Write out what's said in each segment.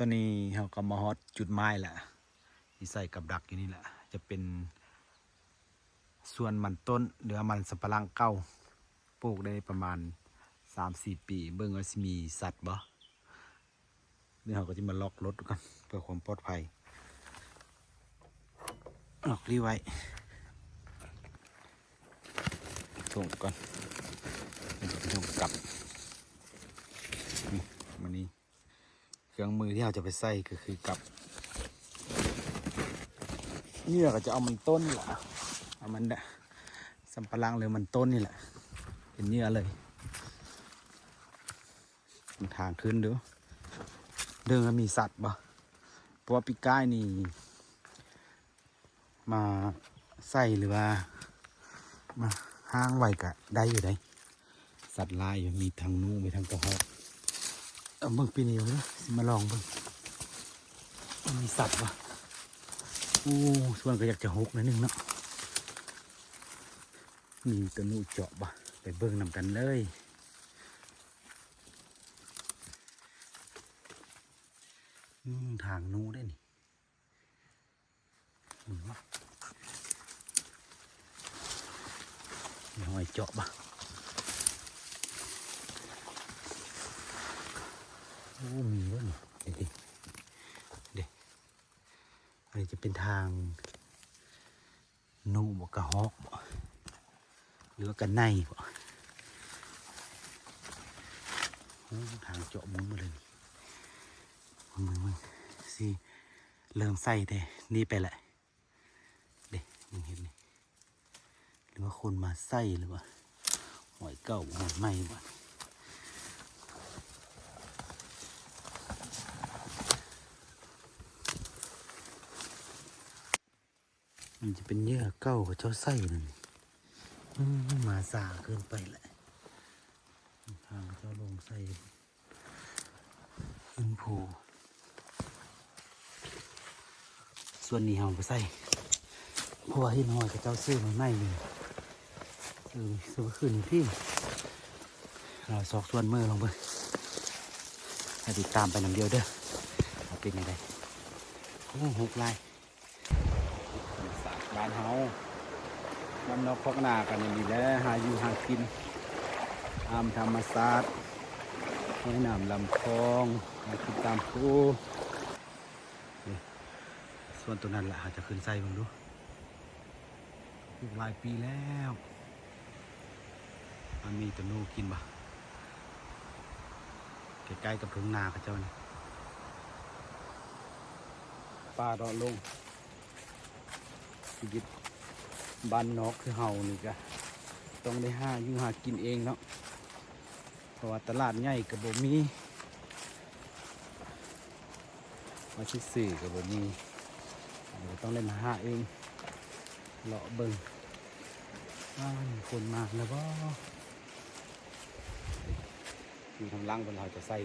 ຕອນນີ້ເຮົາກໍມາຮອດຈຸດໝາຍລະ ທີ່ໃສ່ກັບດັກຢູ່ນີ້ລະ ຈະເປັນສວນມັນຕົ້ນ ຫຼືວ່າມັນສຳປະຫຼັງເກົ່າ ປູກໄດ້ປະມານສາມສີ່ປີ ເບິ່ງວ່າຊິມີສັດບໍ່. ດຽວເຮົາກໍຈະມາລັອກລົດກ່ອນ ເພື່ອຄວາມປອດໄພ ລັອກລີ້ໄວ້ ສົ່ງກ່ອນ ສົ່ງກັບ ນີ້ ມານີ້ ເຄື່ອງມືທີ່ເຮົາຈະໄປໃສ່ກໍຄືກັບ ເຫຍື່ອກໍຈະເອົາມັນຕົ້ນນີ້ລະ ເອົາມັນ ສຳປະຫຼັງ ຫຼືມັນຕົ້ນນີ້ແຫຼະ ເປັນເຫຍື່ອເລີຍ. ທາງຂຶ້ນເດີ ເບິ່ງວ່າມີສັດບໍ່ ເພາະວ່າປີກາຍນີ້ມາໃສ່ ຫຼືວ່າມາຫ້າງໄວ້ກະໄດ້ຢູ່ເດ້ ສັດຫຼາຍຢູ່ ມີທັງໜູ ມີທັງກະຮອກ. ເອົາເບິ່ງປີນີ້ເດີ ຊິມາລອງເບິ່ງ ມີສັດບໍ່. ໂອ້ ສວນກໍຢາກຈະຮົກໜ້ອຍໜຶ່ງເນາະ ມີຕະໜູເຈາະບໍ່ ໄປເບິ່ງນຳກັນເລີຍ. ອືມ ທາງໜູເດ້ນີ້ ເບິ່ງເນາະ ມີຮອຍເຈາະບໍ່. ໂອ້ ມີເບິ່ງ ເດ້ ເດ້ ອັນນີ້ຈະເປັນທາງ ໜູບໍ່ ກະຮອກບໍ່ ຫຼືວ່າກະໄນບໍ່. ໂອ້ ທາງເຈາະມຸມໝົດເລີຍນີ້ ເບິ່ງໆ ຊິເລີ່ມໃສ່ແຕ່ນີ້ໄປແຫຼະ ເດ້ ເບິ່ງເຫັນນີ້ ຫຼືວ່າຄົນມາໃສ່ ຫຼືວ່າຮອຍເກົ່າ ຮອຍໃໝ່ບໍ່. ມັນຈະເປັນເຫຍື່ອເກົ່າເຂົາເຈົ້າໃສ່ນັ້ນ ອືມ ມາຊ້າເກີນໄປແຫຼະ ທາງເຂົາເຈົ້າລົງໃສ່ຂຶ້ນພູ. ສ່ວນນີ້ເຮົາບໍ່ໃສ່ ເພາະວ່າເຫັນຮອຍເຂົາເຈົ້າຊື້ໃໝ່ໆຢູ່ ເອີ ຊື້ຄືນນີ້ພີ້ ລາວຊອກສ່ວນເມືອລອງເບິ່ງ ໃຫ້ຕິດຕາມໄປນຳດຽວເດີ ວ່າເປັນຈັ່ງໃດ. ໂອ້ ຮົກຫຼາຍ ບ້ານເຮົາ ບ້ານນອກຄອກນາກັນນີ້ແຫຼະ ຫາຢູ່ຫາກິນຕາມທຳມະຊາດ ຫ້ວຍນ້ຳລຳຄອງ ຫາກິນຕາມພູ. ນີ້ ສ່ວນໂຕນັ້ນລະ ເຮົາຈະຂຶ້ນໃສ່ເບິ່ງດູ. ປູກຫຼາຍປີແລ້ວ ມັນມີຕະໜູກິນບໍ່ ໃກ້ໆກັບທົ່ງນາເຂົາເຈົ້ານີ້ ປ່າເລາະລົງ ຊີວິດບ້ານນອກຄືເຮົານີ້ກະຕ້ອງໄດ້ຫາຢູ່ຫາກິນເອງເນາະ ເພາະວ່າຕະຫຼາດໃຫຍ່ກະບໍ່ມີ ມາຊື້ໆກະບໍ່ມີ ເຮົາກະຕ້ອງໄດ້ມາຫາເອງ ເລາະເບິ່ງ. ອ້າວ ມີຄົນມາແລ້ວບໍ່ ຢູ່ທາງຫຼັງເພິ່ນ ເຮົາຈະໃສ່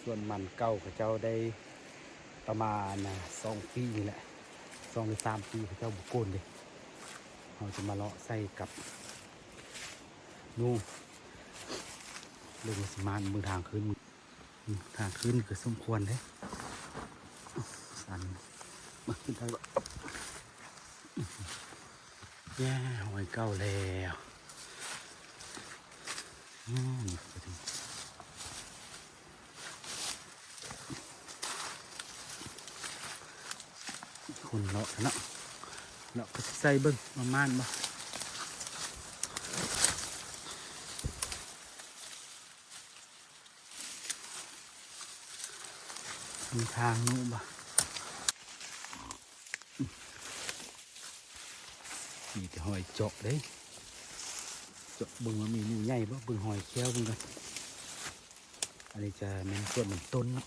ສວນມັນເກົ່າເຂົາເຈົ້າໄດ້ປະມານສອງປີນີ້ແຫຼະ ສອງຫຼືສາມປີ ເຂົາເຈົ້າບໍ່ໂກນເດ້ ເຮົາຈະມາເລາະໃສ່ກັບ ນູ ເບິ່ງວ່າຊິມານ ເບິ່ງທາງຂຶ້ນ ທາງຂຶ້ນກະສົມຄວນເດ້ ຊັນ ມາຂຶ້ນທາງ ແຍ່ ຮອຍເກົ່າແລ້ວ ອືມ ຄົນເລາະເນາະ ເລາະກະຊິໃສ່ເບິ່ງວ່າມານບໍ່ ມີທາງໜູບໍ່ ມີແຕ່ຮອຍເຈາະເດ້ ເຈາະເບິ່ງວ່າມີໜູໃຫຍ່ບໍ່ ເບິ່ງຮອຍຂຽວເບິ່ງກ່ອນ. ອັນນີ້ຈະແມ່ນສວນມັນຕົ້ນເນາະ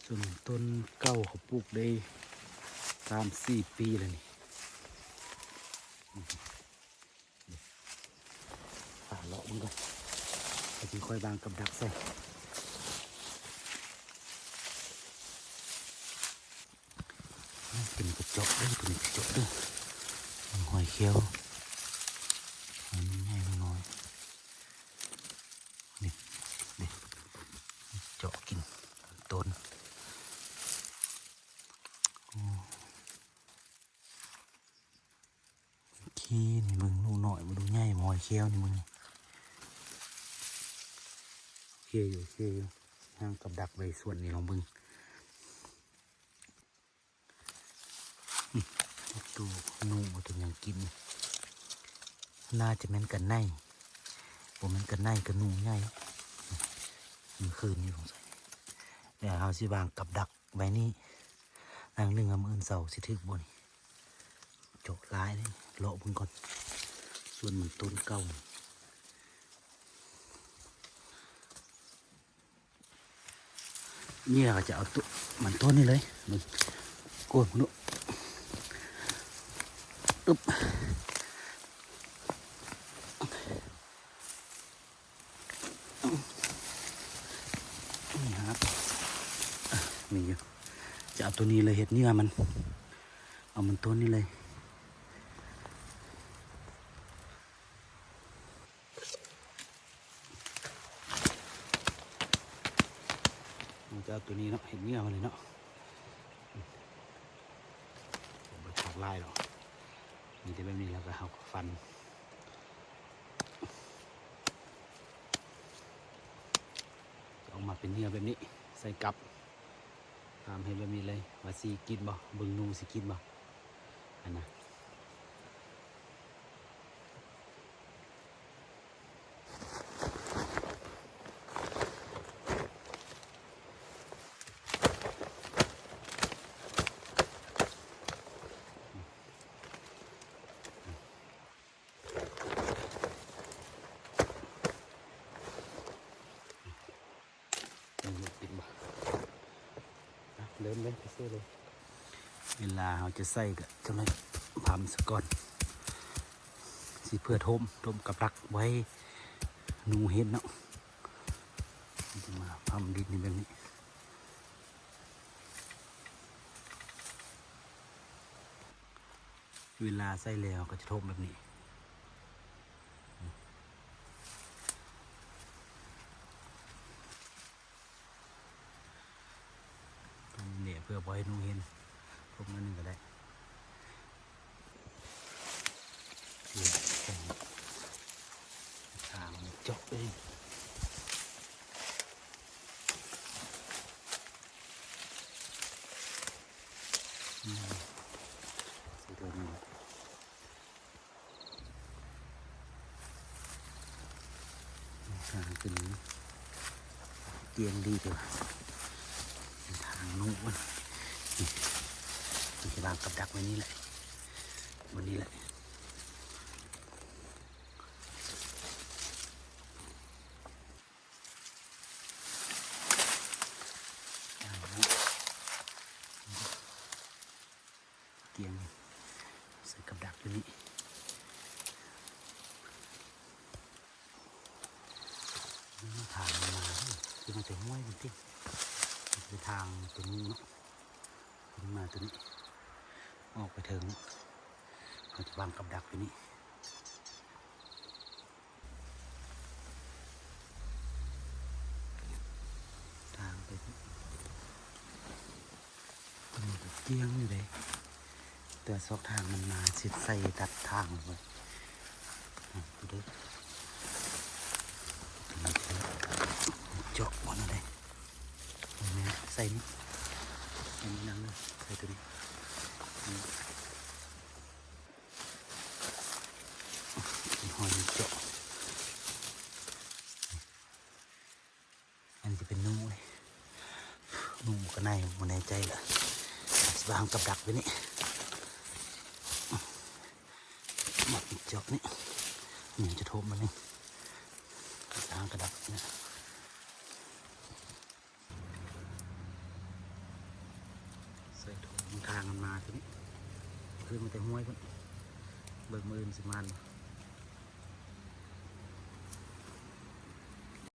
ສວນມັນຕົ້ນເກົ່າ ເຂົາປູກໄດ້ສາມສີ່ປີແລ້ວນີ້ ຫາເລາະເບິ່ງກ່ອນ ແລ້ວຈຶ່ງຄ່ອຍວາງກັບດັກໃສ່. ເປັນກະຈອກເດີ ເປັນກະຈອກເດີ ຫອຍແຄວ ຫອຍໃຫຍ່ ຫອຍນ້ອຍ ນີ້ ນີ້ ນີ້ ນີ້ ນີ້ເບິ່ງ ໜູນ້ອຍບໍ່ ໜູໃຫຍ່ບໍ່ ຫອຍແຄວນີ້ເບິ່ງ. ໂອເຄຢູ່ ໂອເຄຢູ່ ຫາກັບດັກໄວ້ສ່ວນນີ້ ລອງເບິ່ງ. ອືມ ໂຕໜູເອົາຕົວຫຍັງກິນ? ໜ້າຈະແມ່ນກະໄນ ບໍ່ແມ່ນກະໄນກະໜູໃຫຍ່. ມື້ຄືນນີ້ສົງໄສ ດຽວເຮົາຊິວາງກັບດັກໄວ້ນີ້ ນາງໜຶ່ງ ມື້ອື່ນເຊົ້າຊິຖືກບໍ່ນີ້. ເຈາະຫຼາຍເດ້ ເລາະເບິ່ງກ່ອນ ສ່ວນມັນຕົ້ນເກົ່າ. ນີ້ລະ ເຮົາຈະເອົາໂຕ ມັນຕົ້ນນີ້ເລີຍ ເບິ່ງ ກວດເບິ່ງດູ ອຶບ ນີ້ຫັ້ນນະ ມີຢູ່ ຈະເອົາໂຕນີ້ເລີຍເຮັດເຫຍື່ອມັນ ເອົາມັນຕົ້ນນີ້ເລີຍ. ເຮົາຈະເອົາໂຕນີ້ເນາະ ເຮັດເຫຍື່ອມັນເລີຍເນາະ ບໍ່ທັກຫຼາຍດອກ ມີແຕ່ແບບນີ້ ແລ້ວກໍເຮົາກໍຟັນ ອອກມາເປັນເຫຍື່ອແບບນີ້ ໃສ່ກັບ ຖາມໃຫ້ແບບນີ້ເລີຍ ວ່າຊິກິນບໍ່ ເບິ່ງໜູຊິກິນບໍ່ ຫັ້ນນະ. ເລີ່ມເລີຍ ເວລາເຮົາຈະໃສ່ກໍຈະມາພຳສະກ່ອນ ຊິເພື່ອຖົມ ຖົມກັບດັກ ບໍ່ໃຫ້ໜູເຫັນເນາະ ຈະມາພຳດິນໃຫ້ແບບນີ້. ເວລາໃສ່ແລ້ວກໍຈະຖົມແບບນີ້ ຖົມນີ້ເພື່ອບໍ່ໃຫ້ໜູເຫັນ ຖົມໜ້ອຍໜຶ່ງກໍໄດ້ ທາງເຈາະເອງ. ອືມ ຊິເຖິງນີ້ແຫຼະ ທາງຂຶ້ນນີ້ ກ້ຽງດີເດີ ທາງໜູ ນີ້ ມັນຈະວາງກັບດັກໄວ້ນີ້ແຫຼະ ບ່ອນນີ້ແຫຼະ. ກ້ຽງ ໃສ່ກັບດັກຢູ່ນີ້ ທາງມັນມາ ຄືມາແຕ່ຫ້ວຍພຸ້ນຕິ ຄືທາງໂຕນີ້ເນາະ ຂຶ້ນມາໂຕນີ້ ອອກໄປເທິງ ເຮົາຈະວາງກັບດັກຢູ່ນີ້. ທາງໄປພຸ້ນ ມັນກໍກ້ຽງຢູ່ເດ້ ແຕ່ວ່າຊອກທາງມັນມາຊິໃສ່ຕັດທາງເລີຍ ອ່ະ ເດີ ເຈາະບ່ອນນັ້ນເດ້ ແມ່ນ ໃສ່ນີ້ ໃສ່ນີ້ນຳ ໃສ່ໂຕນີ້ ນີ້. ຮອຍເຈາະ ອັນນີ້ຈະເປັນໜູເດ້ ໜູກະໄນ ບໍ່ແນ່ໃຈລະ ຊິວາງກັບດັກໄວ້ນີ້ ມາເຈາະນີ້ ມັນຈະຖົມມານີ້ ວາງກັບດັກນີ້. ໃສ່ຖົງທາງມັນມາໂຕນີ້ ຂຶ້ນມາແຕ່ຫ້ວຍພຸ້ນ ເບິ່ງມື້ອື່ນຊິມານບໍ່.